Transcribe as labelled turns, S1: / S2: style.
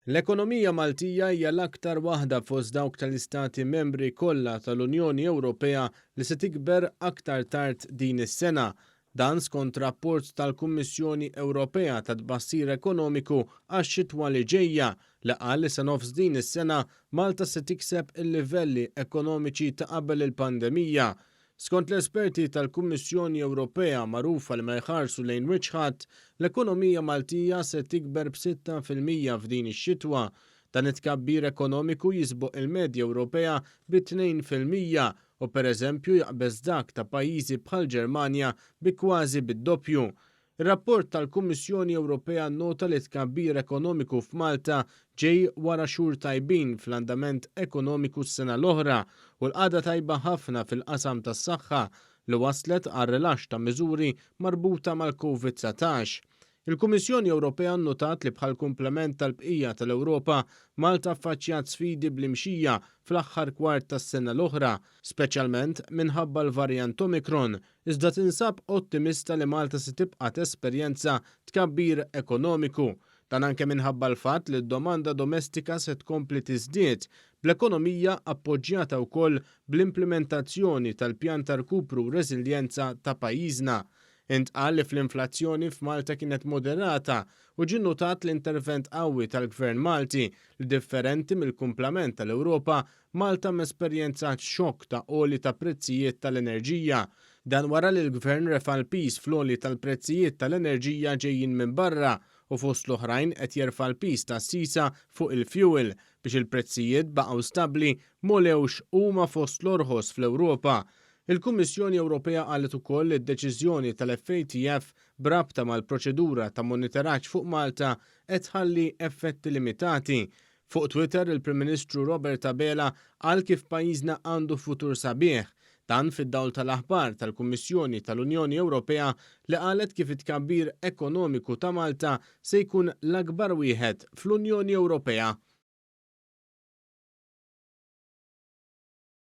S1: L-ekonomija Maltija hija l-aktar waħda fost dawk tal-istati membri kollha tal-Unjoni Ewropea li se tikber aktar tard din is-sena. Dan skont rapport tal-Kummissjoni Ewropea ta' tbassir ekonomiku għax-xitwa li ġejja li qal li sa nofs din is-sena Malta se tikseb il-livelli ekonomiċi ta' qabel il-pandemija. Skont l-esperti tal-Kummissjoni Ewropea magħrufa li ma jħarsu lejn wiċċ ħadd, l-ekonomija Maltija se tikber b'6% f'din ix-xitwa. Dan it-tkabbir ekonomiku jisboq il-medja Ewropea bi 2% u pereżempju jaqbeż dak ta' pajjiżi bħall-Ġermanja bi kważi bid-doppju. Ir-rapport tal-Kummissjoni Ewropea nnota li t-tkabbir ekonomiku f'Malta ġej wara xhur tajbin fl-andament ekonomiku s-sena l-oħra u l-qagħda tajba ħafna fil-qasam tas-saħħa li wasslet għar-rilaxx ta' miżuri marbuta mal-Covid 19. Il-Kummissjoni Ewropea nnotat li bħall-kumplament tal-bqija tal-Ewropa, Malta ffaċċjat sfidi bl-imxija fl-aħħar kwart tas-sena l-oħra, speċjalment minħabba l-varjant Omicron iżda tinsab ottimista li Malta se tibqa' tesperjenza tkabbir ekonomiku. Dan anke minħabba l-fatt li d-domanda domestika se tkompli tiżdied, bl-ekonomija appoġġjata wkoll bl-implimentazzjoni tal-Pjan ta' Rkupru u Reżiljenza ta' pajjiżna. Intqal li fl-inflazzjoni f'Malta kienet moderata u ġie nnotat l-intervent qawwi tal-Gvern Malti li differenti mill-kumplament tal-Ewropa Malta m'esperjenzatx xokk ta' għoli ta' prezzijiet tal-enerġija. Dan wara li l-Gvern refa' l-piż fl-għoli tal-prezzijiet tal-enerġija ġejjin minn barra u fost l-oħrajn qed jerfa' l-piż tas-sisa fuq il-fjuwil biex il-prezzijiet baqgħu stabbli, m'għolewx u huma fost l-orħos fl-Ewropa. Il-Kummissjoni Ewropea qalet ukoll li d-deċiżjoni tal-FATF b'rabta mal-proċedura ta' monitoraġġ fuq Malta qed tħalli effetti limitati. Fuq Twitter, il-Prim Ministru Robert Abela qal kif pajjiżna għandu futur sabiħ. Dan fid-dawl tal-aħbar tal-Kummissjoni tal-Unjoni Ewropea li qalet kif it-tkabbir ekonomiku ta' Malta se jkun l-akbar wieħed fl-Unjoni Ewropea.